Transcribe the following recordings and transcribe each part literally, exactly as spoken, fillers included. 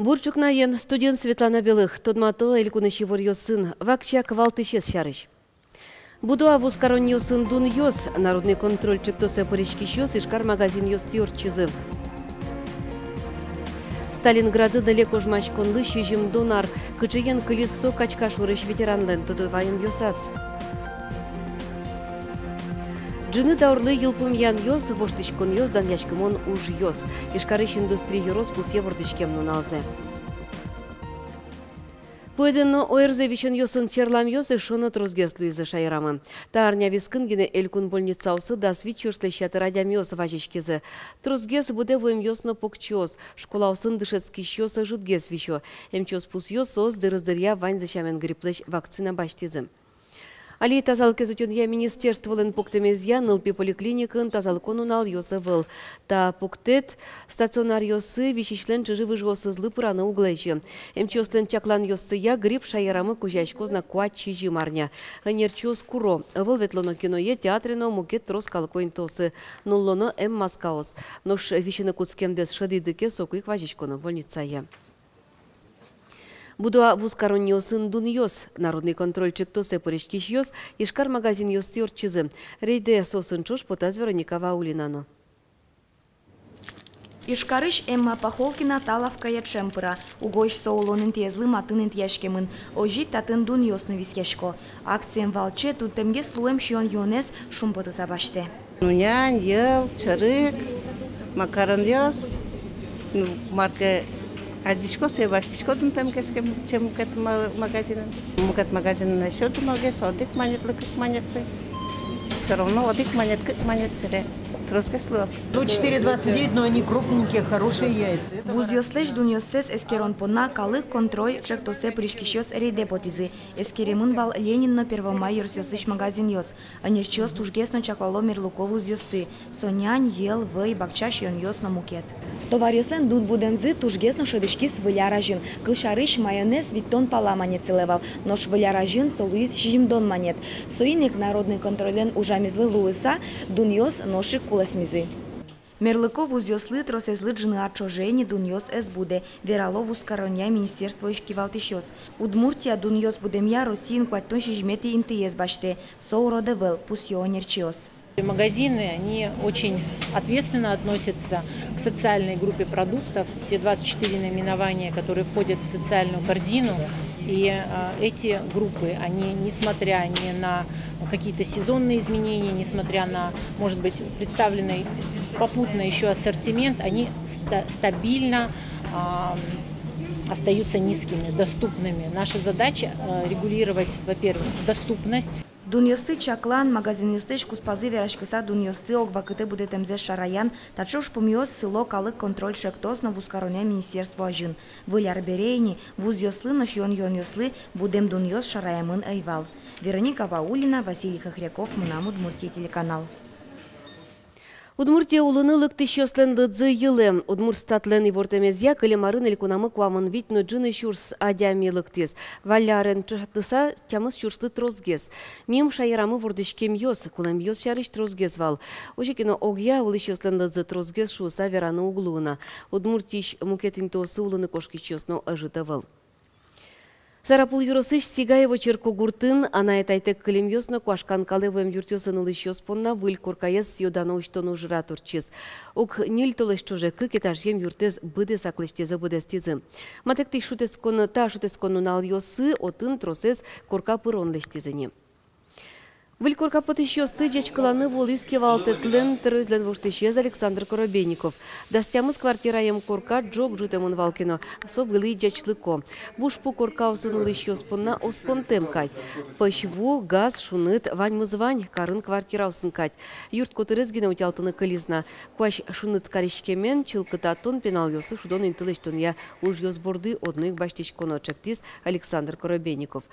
Бур ӵукнаен! Студиын Светлана Белых. Тодмато элькунысь иворъёсын. Вакчияк валтӥсез сярысь. Будо-а вузкаронниосын дунъёс? Народный контроль ӵектосэ пыриськисьёс Ижкар магазинъёстӥ ортчизы. Сталинградын элек ожмаськонлы сизьымдон ар. Кыӵеен кылиз со Качкашурысь ветеранлэн тодо ваёнъёсаз? Ӝыны даурлы йылпумъянъёс, воштӥськонъёс, данъяськымон ужъёс. Ижкарысь индустри ёрос пусъе вордӥськем нуналзэ. Пуэдэн но ойырзэ висёнъёсын черламъёс эшшо но тросгес луизы шаерамы. Та арня вискын гинэ элькун больницаосы дас вить сюрслэсь ятыр адямиос вазиськизы. Тросгес будэ вуэмъёс но покчиос. Школаосын дышетскисьёс ӧжытгес висё. Эмчиос пусъё, соос дырыз дыръя ваньзы сямен грипплэсь вакцина басьтӥзы. Али тазалыкез утёнъя министерстволэн пуктэмезъя, нылпи поликлиникын тазалыко нуналъёс ӧвӧл. Та пуктэт стационаръёсы висисьлэн чыжы-выжыосызлы пыраны уг лэзьы. Эмчиослэн чакланъёссыя, грипп шаерамы кузяськоз на куать-сизьым арня. Ӧнерчиос куро: ӧвӧл ветлоно киное, театре но мукет трос калыко интыосы. Нуллоно эммаскаос. Нош висьыны кутскемдэс шӧдӥды ке, соку ик вазиськоно больницае. Будо-а вузкаронниосын дунъёс? Народный контроль ӵектосэ пыриськисьёс Ижкар магазинъёстӥ ортчизы. Рейдэ соосын ӵош потаз Вероника Ваулина но. Ижкарысь Эмма Пахолкина та лавкае ӵем пыра. Угось со улон интыезлы матын интыяськемын. Озьы ик татын дунъёс но висъясько. Акциен валче тунтэмгес луэм сиён-юонэз шумпотыса басьтэ. Ну, нянь, йӧл, чорыг, макаронъёс. Ну, мар ке адӟисько, сое басьтӥсько тунтэмгес ке, чем мукет ма-, магазинын. Мукет магазинын эшшо дуногес, одӥг манетлы, кык манетлы. Всё равно одӥг манет, кык манет, сэре тросгес луэ. Ну, четыре двадцать девять, но они крупненькие, хорошие яйца. Это... Вузъёслэсь дунъёссэс эскерон понна калык контроль ӵектосэ пыриськисьёс рейдэ потӥзы. Эскеремын вал Ленин но Первомай ёросъёсысь магазинъёс. Ӧнерчиос тужгес но чаклало мерлыко вузъёсты. Со нянь, йӧл, вӧй, бакча сиёнъёс но мукет. Товаръёслэн дун будэмзы тужгес но шӧдӥськиз Выль ар азьын. Кылсярысь, майонез витьтон пала манет сылэ вал, нош Выль ар азьын со луиз сизьымдон манет. Соин ик народный контрольлэн ужамезлы луыса, дунъёс нош ик кулэсмизы. Мерлыко вузъёслы тросэзлы ӝыны ар ӵоже ини дунъёс ӧз будэ, верало вузкаронъя министерствоысь кивалтӥсьёс. Удмуртия дунъёс будэмъя Россиын куатьтон сизьыметӥ интыез басьтэ. Со урод ӧвӧл, пусъё ӧнерчиос. Магазины, они очень ответственно относятся к социальной группе продуктов. Те двадцать четыре наименования, которые входят в социальную корзину, и, э, эти группы, они, несмотря ни на какие-то сезонные изменения, несмотря на, может быть, представленный попутно ещё ассортимент, они ста-, стабильно, ам, остаются низкими, доступными. Наша задача, э, регулировать, во-первых, доступность. Дунъёсты чаклан, магазинъёслэсь куспазы вераськыса, дунъёсты огвакытэ будэтэмзэс шараян, таӵе ужпумъёс сыло калык контроль ӵектос но вузкаронъя министерство азьын. Выль ар бере ини вузъёслы но сиён-юонъёслы будэм дунъёс шараямын ӧй вал. Вероника Ваулина, Василий Хохряков, «Мынам Удмуртие» телеканал. Удмуртие улыны лыктӥсьёслэн лыдзы йылэ. Удмуртстатлэн ивортэмезъя, кылем арын элькунамы куамын вить но ӝыны сюрс адями лыктӥз. Валлярен ӵошатыса, тямыс сюрслы тросгес. Мим шаерамы вордӥськемъёс, кулэмъёс сярысь тросгес вал. Озьы ке но, огъя улӥсьёслэн лыдзы тросгес шуыса вераны уг луы на. Удмуртиысь мукет интыосы улыны кошкисьёс но ӧжыт ӧвӧл. Сарапул ёросысь Сигаево черкогуртын анай-атайтэк кылемъёс но куашкан калэ вуэм юртъёсын улӥсьёс понна выль коркаез сӥё-дано усьтон ужрад ортчиз. Ог ньыль толэзь ӵоже кык этажъем юртэз быдэсак лэсьтӥзы, быдэстӥзы. Матэктӥсь шутэтскон, та шутэтскон нуналъёсы отын тросэз корка пырон лэсьтӥзы ни. Выль корка потӥсьёсты ӟечкыланы вуылӥз кивалтэтлэн тӧроезлэн воштӥсез Александр Коробейников. Дас тямыс квартираем корка ӝог ӝутэмын вал ке но, со вылӥ ӟечлыко. Вуж пу коркаосын улӥсьёс понна осконтэм кадь. Пӧсь ву, газ, шуныт — ваньмыз вань, карын квартираосын кадь. Юрт котырез гинэ утялтыны кылиз на. Куазь шуныт кариськемен, чылкытатон, пиналъёслы шудон инты лэсьтонъя ужъёс борды одно ик басьтӥськоно, ӵектӥз Александр Коробейников.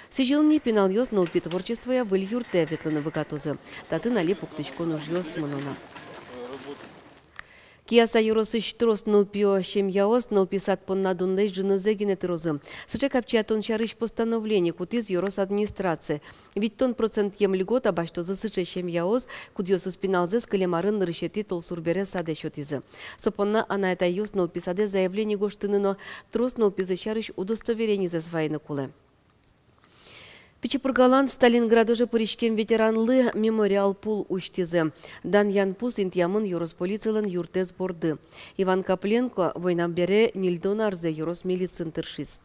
Сӥзьыл ни, пиналъёс нылпи творчествоя выль юртэ ветлыны быгатозы. Татын али пуктӥськон ужъёс мыно на. Кияса ёросысь трос нылпиё семьяос нылпи сад понна дунлэсь ӝынызэ гинэ тырозы. Сыӵе капчиятон сярысь постановление кутӥз ёрос администрация. Витьтон процентъем льгота басьтозы сыӵе семьяос, кудъёсыз пиналзэс кылем арын нырысетӥ толсур бере садэ сётӥзы. Со понна анай-атайёс нылпи садэ заявление гожтыны но трос нылпизы сярысь удостоверенизэс вайыны кулэ. Пичи Пургалэн Сталинград оже пыриськем ветеранлы мемориал пул усьтӥзы. Данъян пус интыямын ёрос полицилэн юртэз борды. Иван Капленко война бере ньыльдон арзэ ёрос милициын тыршиз.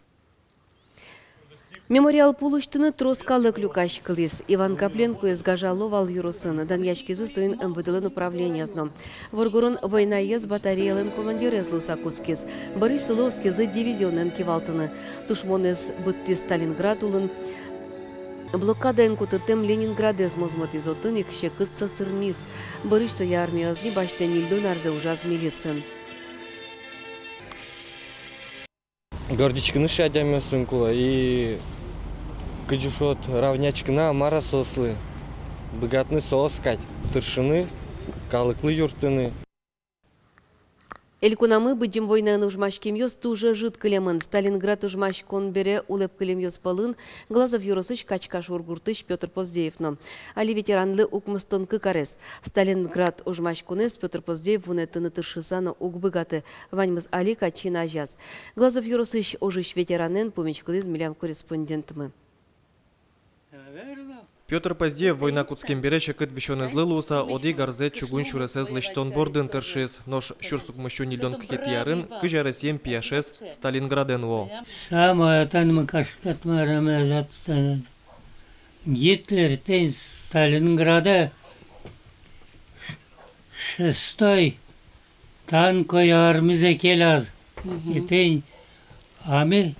Мемориал пул усьтыны трос калык люкаськылӥз. Иван Капленкоез гажало вал ёросын, данъяськизы соин МВД-лэн управлениез но. Воргорон войнаез батареялэн командирез луыса кутскиз. Бӧрысь солы оскизы дивизионэн кивалтыны. Тушмонэз быдтӥз Сталинград улын. Блокадаен котыртэм Ленинградэз мозмытӥз, отын ик секытсэ сырмиз. Бӧрысь сое армиез ни басьтэ, ньыльдон арзэ ужаз милициын. Гордитьскыны сыӵе адямиосын кулэ, и кызьы шуод, равняйтьскыны-а, мар-а соослы, быгатыны соос кадь тыршыны, калыклы юрттыны. Элькунамы Быдӟым войнаын ожмаськемъёс туж ӧжыт кылемын. Сталинград ожмаськон бере улэп кылемъёс пӧлын Глазов ёросысь Качкашур гуртысь Пётр Поздеев но. Али ветеранлы укмыстон кык арес. Сталинград ожмаськонэз Пётр Поздеев вунэтыны тыршыса но уг быгаты. Ваньмыз али кадь син азяз. Глазов ёросысь ожысь ветеранэн пумиськылӥз милям корреспондентмы. Пётр Поздеев война кутскем бере секыт висёнэзлы луыса одӥг арзэ чугун сюресэз лэсьтон бордын тыршиз. Нош сюрс укмыссю ньыльдон кыкетӥ арын кызь аресъем пияшез Сталинградэ нуо. Самое тани мукет кадь мар-а мезат сцена. Гитлер тӥни Сталинградэ шестой танкоя армизэ келяз. Мгм. И тӥни, а ми,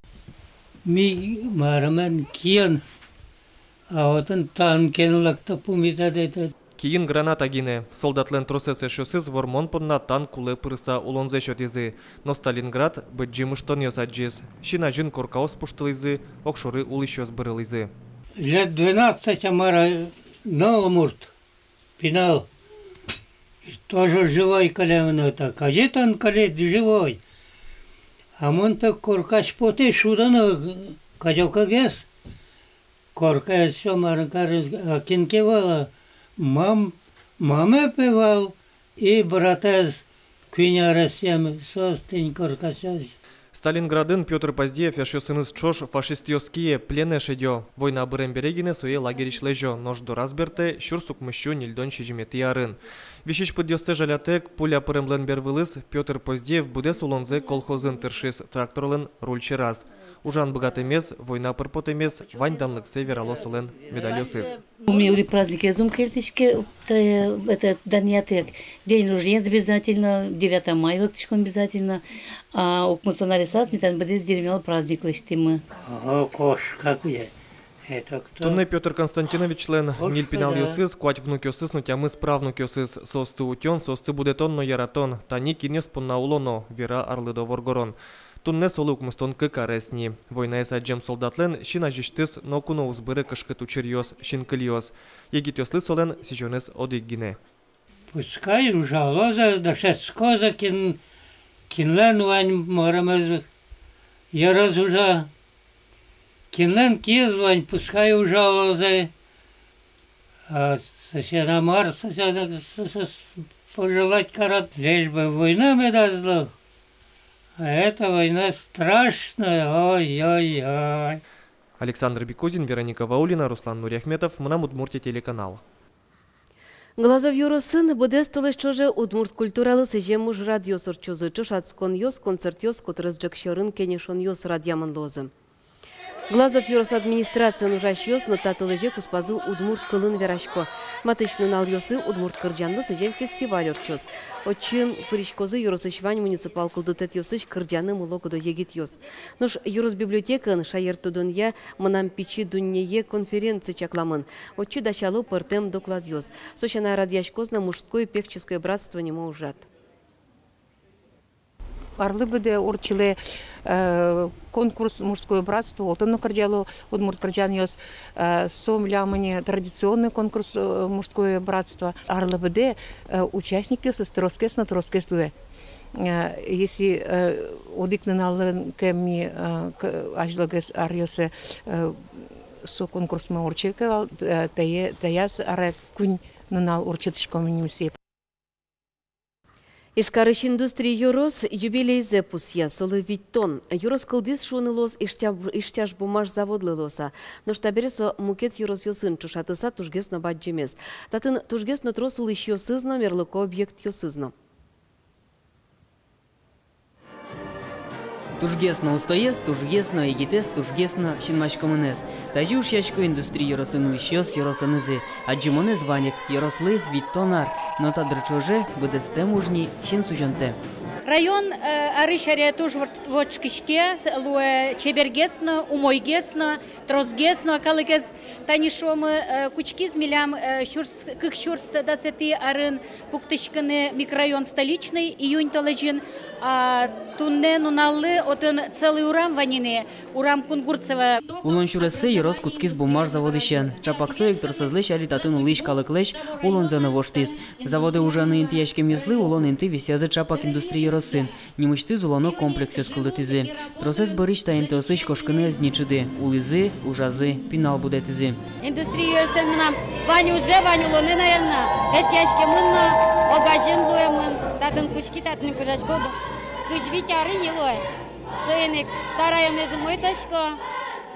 ми мар-а мон киын, а отын танкен лыкто пумита дэтэ. Киын граната гинэ. Солдатлэн тросэз эшъёсыз вормон понна танк кулэ пырыса улонзэ сётӥзы. Но Сталинград Быдӟым ыштонъёс адӟиз. Син азьын коркаос пуштылӥзы, огшоры улӥсьёс бырылӥзы. Лет двенадцать, а мар-а, нылмурт пинал. И тоже живой кылемын, это кадь тон кылид, живой. А мон пе коркась потӥ шудыны, кадёкыгес. Коркаез со мар кариз, а кин ке вал-а, мам-, мамае пе вал, и братэз куинь аресъем, соос тӥни коркасьёс. Сталинградын Пётр Поздеев эшъёсыныз ӵош фашистъёс кие, пленэ шедё. Война бырем бере гинэ сое лагерысь лэзё, нош дораз бертэ сюрс укмыссю ньыльдон сизьыметӥ арын. Висись пыдъёссэ жалятэк, пуля пыремлэн бервылыз Пётр Поздеев быдэс улонзэ колхозын тыршиз, тракторлэн руль сьӧраз. Ужан быгатэмез, война пыр потэмез, вань данлыксэ верало солэн медальёсыз. У меня праздникез ум кельтӥське, э, это, данъятэк. День рождения обязательно, девятое мая лыктӥськом обязательно. А укмыстон аресаз ми тани быдэс деревнял праздник лэсьтӥмы. Ого, кошка куе. Это кто? Туннэ Пётр Константиновичлэн ньыль пиналъёсыз, куать внукъёсыз но тямыс правнукъёсыз. Соосты утён, соосты будэтон но яратон — тани кинъёс понна улоно, вера арлыдо воргорон. Туннэ солы укмыстон кык арес ни. Войнаез адӟем солдатлэн син азьысьтыз ноку но уз быры кышкыт учыръёс, синкылиос. Егитъёслы солэн сӥзёнэз одӥг гинэ. Пускай ужалозы, дышетскозы, кин, кинлэн вань мӧрымез, йырыз ужа, кинлэн киыз вань, пускай ужалозы. А соседа мар, соседа с-, с-, с-, пожелать карод, лишь бы война медаз лу. А эта война страшная, ой-ой-ой. Александр Бекузин, Вероника Ваулина, Руслан Нуриахметов, «Мынам Удмуртие» телеканал. Глазов ёросын быдэс толэзь ӵоже удмурт культуралы сӥзем ужрадъёс ортчозы. Ӵошатсконъёс, концертъёс, котырес ӝӧк сьӧрын кенешонъёс радъямын луозы. Глазов ёрос администрациын ужасьёс но та толэзе куспазы удмурт кылын верасько. Матысь нуналъёсы удмурт кырӟанлы сӥзем фестиваль ортчоз. Отчы пыриськозы ёросысь вань муниципал кылдытэтъёсысь кырӟаны мыло-кыдо егитъёс. Нош ёрос библиотекаын шаертодонъя «Мынам пичи дуннее» конференция чакламын. Отчы дасяло пӧртэм докладъёс. Со сяна радъяськоз на «Мужское певческое братство» нимо ужрад. Арлы быдэ ортчылэ, э, конкурс «Мужское братство», отын но кырӟало удмурт кырӟанъёс, э, со милям ини традиционный конкурс, э, «Мужское братство». Арлы быдэ, э, участникъёсыз тросгес но тросгес луэ. Э, если, э, одӥг нуналлы ке ми, э, к-, азьлогес аръёсы, э, со конкурсмы ортче ке вал, э, тае-, таяз аре куинь нунал ортчытӥськом ини ми сое. Ижкарысь Индустрия ёрос юбилейзэ пусъя, солы витьтон. Ёрос кылдӥз, шуыны луоз, Иштя-, Иштяш-Буммаш заводлы луыса. Нош табере со мукет ёросъёсын ӵошатыса тужгес но бадӟымез. Татын тужгес но трос улӥсьёсыз но, мерлыко объектъёсыз но. Тужгес но устоез, тужгес но егитэз, тужгес но синмаськемынэз. Тазьы ушъясько Индустрия ёросын улӥсьёс ёросэнызы. Адӟымонэз вань ик, ёрослы витьтон ар, но та дыр ӵоже быдэстэм уж ни син сузёнтэ. Район, э, арысь аре туж ворт-, вордскиське, луэ чебергес но, умойгес но, тросгес но, калыкез. Тани шуомы, э, кутскиз милям, э, сюрс, кык сюрс дасэтӥ арын пуктӥськыны микрорайон Столичный июнь толэзьын, а туннэ нуналлы отын целый урам вань ини, урам Кунгурцева. Улон сюрессэ ёрос кутскиз Буммаш заводысен. Ӵапак со ик тросэзлэсь али татын улӥсь калыклэсь улонзэ но воштӥз. Заводэ ужаны интыяськемъёслы улон инты висъязы ӵапак Индустрия ёросын. Нимысьтыз улоно комплексэз кылдытӥзы. Тросэз бӧрысь та интыосысь кошкыны ӧз ни ӵыды, улӥзы, ужазы, пинал будэтӥзы. Индустрия ёросын мынам вань уже, вань улонэ, наверно, эшъяськемын но, огазьын луэмын. Татын кутски, татын ик ужасько. Кызь вить ар ини луэ. Соин ик та районэз умой тодӥсько,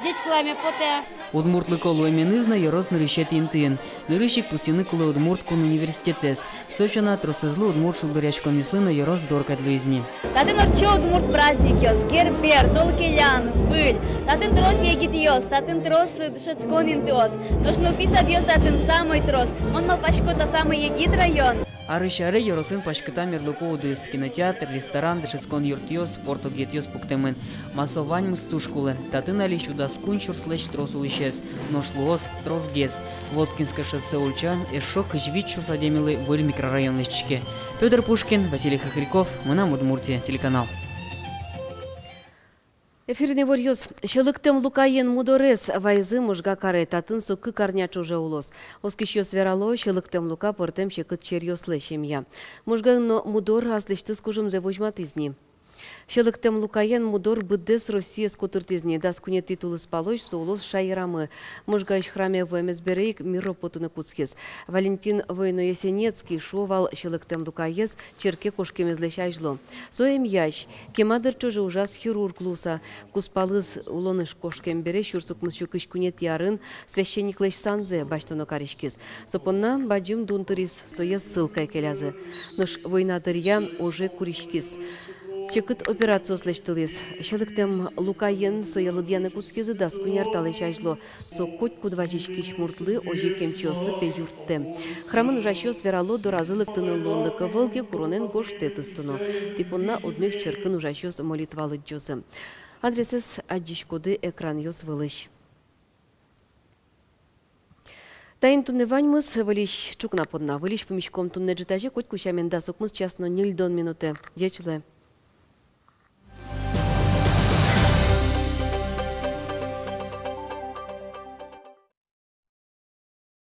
ӟечкыламе потэ. Удмуртлыко луэменыз но ёрос нырысетӥ интыын. Нырысь ик пусйыны кулэ Удмурт кун университетэз. Со сяна, тросэзлы удмурт шулдыръяськонъёслы но ёрос дор кадь луиз ни. Татын ортчо удмурт праздникъёс: Гербер, Толкелян, Выль. Татын трос егитъёс, татын трос дышетскон интыос. Нош нылпи садъёс татын самой трос. Мон малпасько, та самой егит район. Арысь аре ёросын паськыта мерлыко удыс: кинотеатр, ресторан, дышетскон юртъёс, спорт объектъёс пуктэмын. Ма со ваньмыз туж кулэ. Татын али сю дас куинь сюрслэсь трос улӥсез, нош луоз тросгес. Воткинское шоссе ульчаын эшшо кызь вить сюрс адямилы выль микрорайон лэсьтӥське. Пётр Пушкин, Василий Хохряков, «Мынам Удмуртие» телеканал. Эфирын иворъёс. Сьӧлыктэм Лукаен мудорез вайизы Можга каре. Татын со кык арня ӵоже улоз. Оскисьёс верало, Сьӧлыктэм Лука пӧртэм секыт сьӧръёслэсь эмъя. Можгаын но мудор аслэсьтыз кужымзэ возьматӥз ни. Сьӧлыктэм Лукаен мудор быдэс Россиез котыртӥз ни. Дас куинетӥ тулыспалозь со улоз шаерамы. Можгаысь храме вуэмез бере ик миро потыны кутскиз. Валентин Войно-Ясенецкий шуо вал Сьӧлыктэм Лукаез черке кошкемезлэсь азьло. Со эмъясь, кема дыр ӵоже ужаз хирург луыса. Кузпалыз улонысь кошкем бере, сюрс укмыс сю кызь куинетӥ арын, священниклэсь санзэ басьтоно кариськиз. Со понна бадӟым дун тыриз, сое ссылкае келязы. Нош война дыръя ожы куриськиз. Секыт операциос лэсьтылӥз. Сьӧлыктэм Лукаен сое лыдъяны кутскизы дас куинь ар талэсь азьло. Со котькуд вазиськись муртлы, озьы ик эмчиослы, пе, юрттэ. Храмын ужасьёс верало, доразы лыктыны луонлык ӧвӧл ке, куронэн гожтэт ыстоно. Тӥ понна одно ик черкын ужасьёс молитва лыдӟозы. Адресэз адӟиськоды экранъёс вылысь. Таин туннэ ваньмыз. Выльысь ӵукна понна. Выльысь пумиськом туннэ ӝытазе, котьку сямен, дас укмыс час но ньыльдон минутэ. Ӟеч луэ.